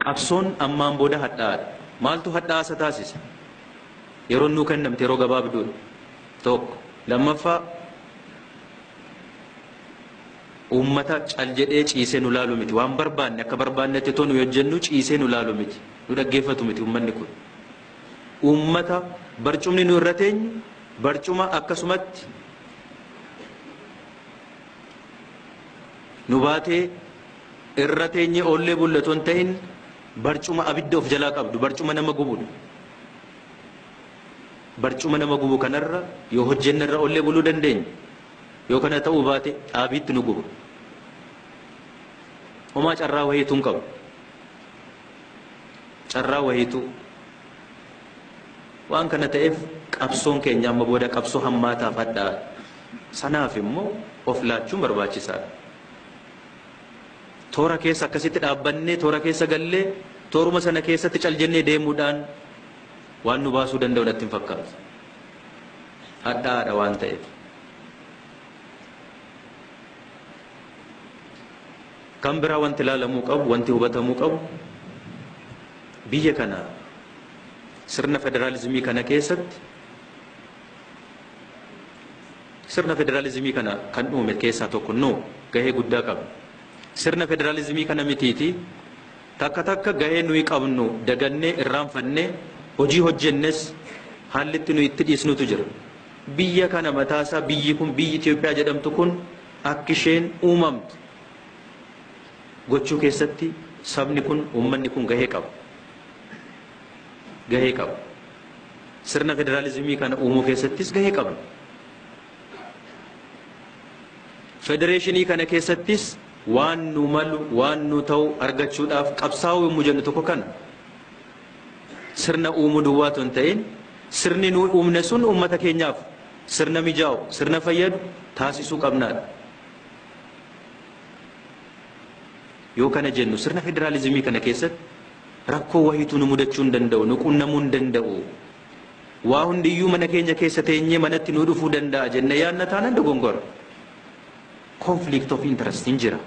Qabsoon ammaan booda hadhaa'aadha. Maaltu hadhaa'aa isa taasisa? Yeroon nuu kennamte yeroo gabaabduudha. Tokko. Lammaffaa uummata cal jedhee ciisee nu laalu miti. Waan barbaanne akka barbaannetti otoo nu hojjennu ciisee nu laalu miti. Nu dhaggeeffatu miti uummanni kun. Uummata barcumni nu irra teenyu barcuma akkasumatti nu baatee irra teenyee oollee bulle otoo hin ta'in barcuma abidda of jalaa qabdu, barcuma nama gubudha. Barcuma nama gubu kanarra yoo hojjenne irra oollee buluu dandeenya. Yoo kana ta'uu baate dhaabiitti nu guba. Homaa carraa wayiitu hin qabu. Carraa wayiitu waan kana ta'eef qabsoon keenya amma booda qabsoo hammaataaf hadhaa'aadha. Sanaaf immoo of laachuun barbaachisaadha. Toora keessa akkasitti dhaabbannee toora keessa gallee tooruma sana keessatti cal jennee deemuudhaan waan nu baasuu danda'u natti hin fakkaatu. Hadhaa'aadha waan ta'eef. Kan biraa wanti ilaalamuu qabu, wanti hubatamuu qabu biyya kana sirna federaalizimii kana keessatti sirna federaalizimii kana kan uume keessaa tokko nu gahee guddaa qabna. Sirna federaalizimii kana mitiiti takka takka gahee nuyi qabnu dagannee irraanfannee hojii hojjennes haalli itti nuyi itti dhiisnutu jira. Biyya kana mataasaa biyyi kun biyyi Itoophiyaa jedhamtu kun akka isheen uumamtu gochuu keessatti sabni kun uummanni kun gahee qaba. Gahee qaba. Sirna federaalizimii kana uumuu keessattis gahee qabna. Federeeshinii kana keessattis waan nu malu waan nu ta'u argachuudhaaf qabsaa'uu yommuu jennu tokko kana sirna uumuu duwwaa otoo hin ta'in sirni nu uumne sun uummata keenyaaf sirna mijaa'u sirna fayyadu taasisuu qabnaadha. Yoo kana jennu sirna federaalizimii kana keessatti rakkoo wayiitu nu mudachuu hin danda'u, nu qunnamuu hin danda'u. Waa hundiyyuu mana keenya keessa teenyee manatti nu dhufuu danda'a jennee yaadna taanaan dogongora. Conflict of interest hin jira.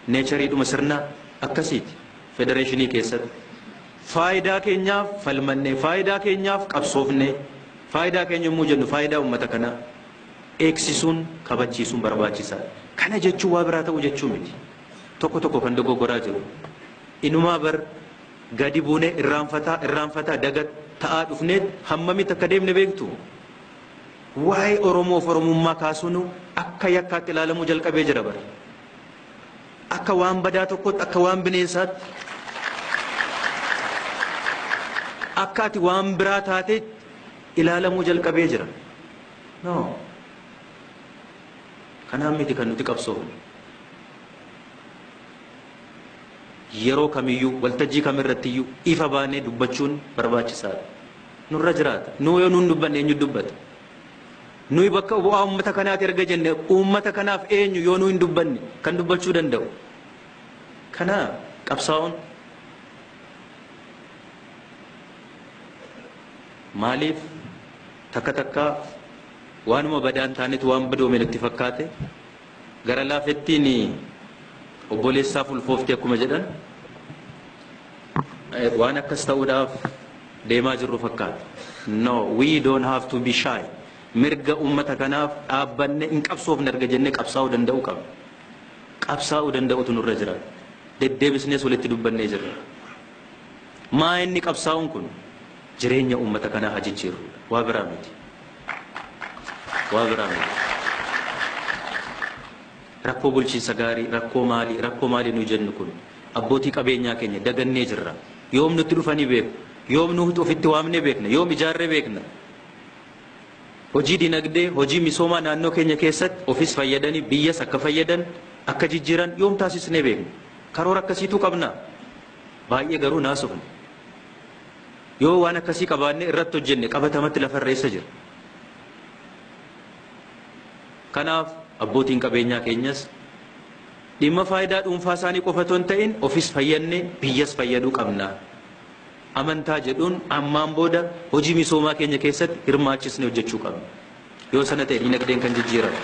Neechariidhuma sirna akkasiiti federeeshinii keessatti. Faayidaa keenyaaf falmannee, faayidaa keenyaaf qabsoofnee, faayidaa keenya yommuu jennu faayidaa uummata kanaa eegsisuun kabachiisuun barbaachisaadha. Kana jechuun waa biraa ta'uu jechuu miti. Tokko tokko kan dogoggoraa jiru. Inumaa bar gadi buunee irraanfataa irraanfataa daga ta'aa dhufnee hammamitti akka deemne beektu. Waa'ee Oromoof Oromummaa kaasuun akka yakkaatti ilaalamuu jalqabee jira bara. Akka waan badaa tokkotti, akka waan bineensaatti, akka ati waan biraa taatee ilaalamuu jalqabee jira. No. Kanaan miti kan nuti qabsoofnu. Yeroo kamiyyuu waltajjii kamirrattiyyuu ifa baanee dubbachuun barbaachisaadha. Nurra jiraata. Nu yoo nuun dubbanne eenyu dubbata? Nuyi bakka bu'aa uummata kanaati erga jenne uummata kanaaf eenyu yoo nu hin dubbanne kan dubbachuu danda'u? Kana qabsaa'uun maaliif takka takka waanuma badaan taanetu waan badoome nutti fakkaate gara laafettiin obboleessaaf ulfoofte akkuma jedhan waan akkas ta'uudhaaf deemaa jirru fakkaata. No, we don't have to be shy. Mirga uummata kanaaf dhaabbanne hin qabsoofne erga jennee qabsaa'uu danda'uu qabna. Qabsaa'uu danda'utu nurra jira. Deddeebisnees walitti dubbannee jirra. Maa inni qabsaa'uun kun jireenya uummata kanaa haa jijjiirrudha. Waa biraa miti. Waa biraa miti. Rakkoo bulchiinsa gaarii, rakkoo maalii nu jennu kun abbootii qabeenyaa keenya dagannee jirra. Yoom nutti dhufanii beeku? Yoom nu ofitti waamnee beekna? Yoom ijaarree beekna? Hojii dinagdee, hojii misoomaa naannoo keenya keessatti ofis fayyadanii biyyas akka fayyadan akka jijjiiran yoom taasisnee beekna? Karoora akkasiitu qabna. Baay'ee garuu naasofne. Yoo waan akkasii qabaanne irratti hojjenne qabatamatti lafarra eessa jira? Kanaaf abbootiin qabeenyaa keenyas dhimma faayidaa dhuunfaa isaanii qofa otoo hin ta'in ofis fayyadne biyyas fayyaduu qabna. Amantaa jedhuun ammaan booda hojii misoomaa keenya keessatti hirmaachisne hojjechuu qabna. Yoo sana ta'e dinagdeen kan jijjiiramu.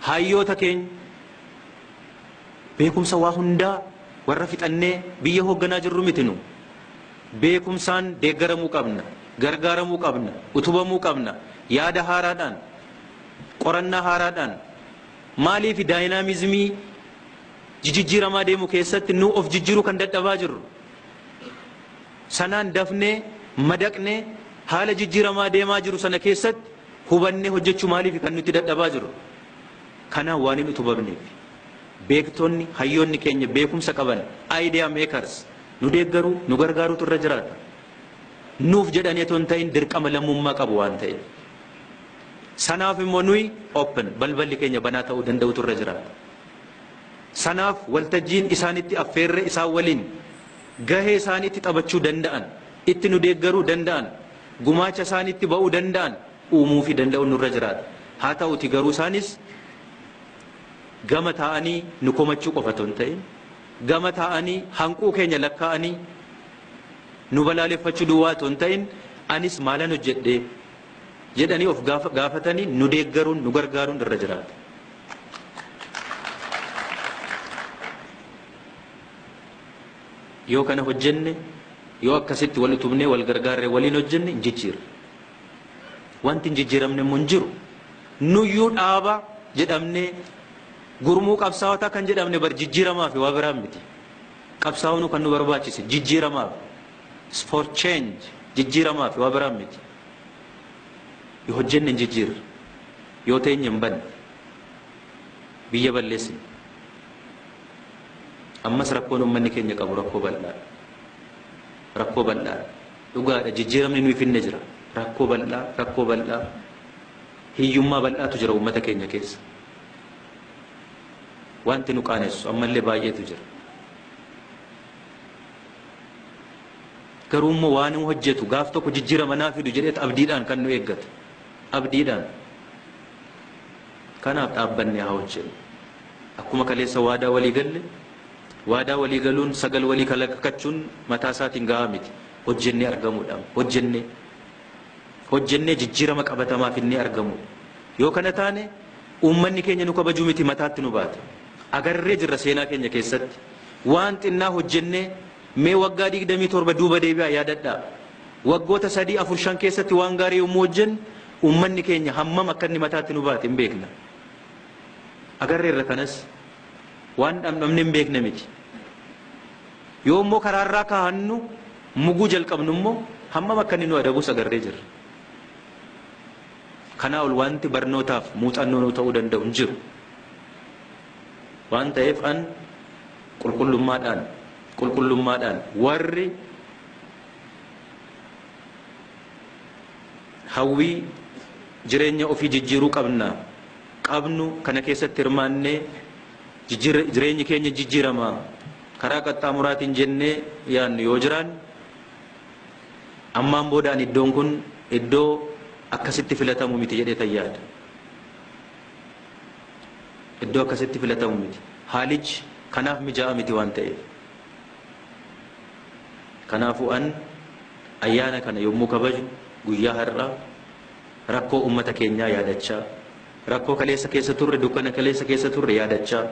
Hayyoota keenya beekumsa waa hundaa Warra fixannee biyya hoogganaa jirru miti nu. Beekumsaan deeggaramuu qabna, gargaaramuu qabna, utubamuu qabna, yaada haaraadhaan, qorannaa haaraadhaan. Maaliif daayinaamizimii jijjiiramaa deemu keessatti nu of jijjiiruu kan dadhabaa jirru? Sanaan dafnee madaqnee haala jijjiiramaa deemaa jiru sana keessatti hubannee hojjechuu maaliif kan nuti dadhabaa jirru? Kanaan waan hin utubamneef. Beektonni, hayyoonni keenya beekumsa qaban, idea makers, nu deeggaruu, nu gargaaruutu irra jiraata. Nuuf jedhanii otoo hin ta'in dirqama lammummaa qabu waan ta'eef. Sanaaf immoo nuyi open, balballi keenya banaa ta'uu danda'utu irra jiraata. Sanaaf waltajjiin isaanitti affeerre isaan waliin gahee isaaniitti taphachuu danda'an, itti nu deeggaruu danda'an, gumaacha isaaniitti ba'uu danda'an uumuu fi danda'uun nurra jiraata. Haa ta'uti garuu isaanis gama taa'anii nu komachuu qofa otoo hin ta'in, gama taa'anii hanquu keenya lakkaa'anii nu balaaleffachuu duwwaa otoo hin ta'in, anis maalan hojjedhee jedhanii of gaafatanii nu deeggaruun nu gargaaruun irra jiraata. Yoo kana hojjenne, yoo akkasitti wal utubnee wal gargaarree waliin hojjenne hin jijjiirra. Wanti hin jijjiiramne immoo hin jiru. Nuyyuu dhaaba jedhamnee gurmuu qabsaa'otaa kan jedhamne bar jijjiiramaaf waa biraan miti. Qabsaa'oon kan nu barbaachise jijjiiramaaf. For change, jijjiiramaaf waa biraan miti. Yoo hojjenne hin jijjiirra. Yoo teenye hin banne. Biyya balleessine. Ammas rakkoon uummanni keenya qabu rakkoo bal'aadha. Rakkoo bal'aadha. Dhugaadha, jijjiiramni nuyi finne jira. Rakkoo bal'aa, rakkoo bal'aa. Hiyyummaa bal'aatu jira uummata keenya keessa. Wanti nu qaanessu ammallee baay'eetu jira. Garuu immoo waan nu hojjetu gaaf tokko jijjiirama naa fidu jedhee abdiidhaan kan nu eeggatu. Abdiidhaan. Kanaaf dhaabbannee haa hojjennu. Akkuma kaleessa waadaa walii galle, waadaa walii galuun sagal walii kalaqachuun mataa isaatiin gahaa miti. Hojjennee argamuudhaan, hojjennee jijjiirama qabatamaa finnee argamuudha. Yoo kana taane uummanni keenya nu kabajuu miti mataatti nu baata. Agarree jirra seenaa keenya keessatti. Waan xinnaa hojjennee mee waggaa 27 duuba deebi'aa yaadadhaa. Waggoota 3, 4, 5 keessatti waan gaarii yommuu hojjennu uummanni keenya hammam akka inni mataatti nu baate hin beekna. Agarreerra kanas waan dhamdhamne hin beekne miti. Yoo immoo karaarraa kaahannu muguu jalqabnu immoo hammam akka inni nu adabus agarree jirra. Kanaa ol wanti barnootaaf muuxannoo nu ta'uu danda'u hin jiru. Waan ta'eef an qulqullummaadhaan warri hawwii jireenya ofii jijjiiruu qabnu kana keessatti hirmaannee jireenyi keenya jijjiirama karaa qaxxaamuraatiin jennee yaannu yoo jiraan, ammaan boodaan iddoon kun iddoo akkasitti filatamu miti jedhee tayyaada. Iddoo akkasitti filatamu miti. Haalichi kanaaf mijaa'aa miti waan ta'eef. Kanaafuu an ayyaana kana yommuu kabaju guyyaa har'aa rakkoo uummata keenyaa yaadachaa, rakkoo kaleessa keessa turre, dukkana kaleessa keessa turre yaadachaa,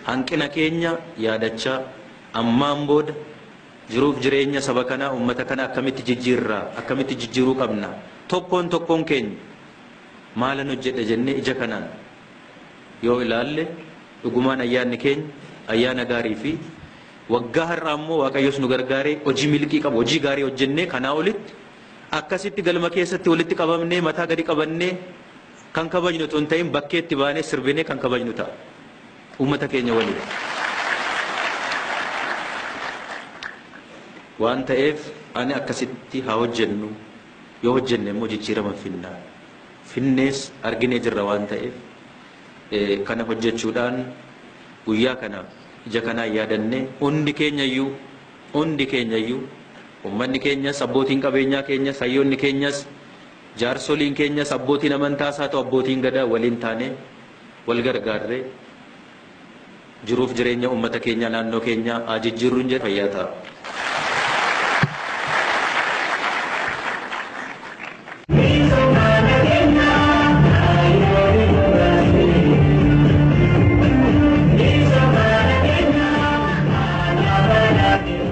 hanqina keenya yaadachaa, ammaan booda jiruuf jireenya saba kanaa, uummata kanaa akkamitti jijjiirraa, akkamitti jijjiiruu qabna, tokkoon tokkoon keenya maalan hojjedha jennee ija kanaan yoo ilaalle dhugumaan ayyaanni keenya ayyaana gaarii fi waggaa har'aa immoo Waaqayyos nu gargaaree hojii milkii qabu, hojii gaarii hojjennee kanaa olitti akkasitti galma keessatti walitti qabamnee mataa gadi qabannee kan kabajnu otoo hin ta'in bakkeetti baanee sirbinee kan kabajnu ta'a. Uummata keenya waliin. Waan ta'eef ani akkasitti haa hojjennu, yoo hojjenne immoo jijjiirama finna. Finnees arginee jirra waan ta'eef kana hojjechuudhaan guyyaa kana ija kanaan yaadannee hundi keenyayyuu uummanni keenyas, abbootiin qabeenyaa keenyas, hayyoonni keenyas, jaarsoliin keenyas, abbootiin amantaas haa ta'u abbootiin gadaa waliin taanee wal gargaarree jiruuf jireenya uummata keenyaa naannoo keenyaa haa jijjiirruun jedha fayyaa ta'a. Thank you.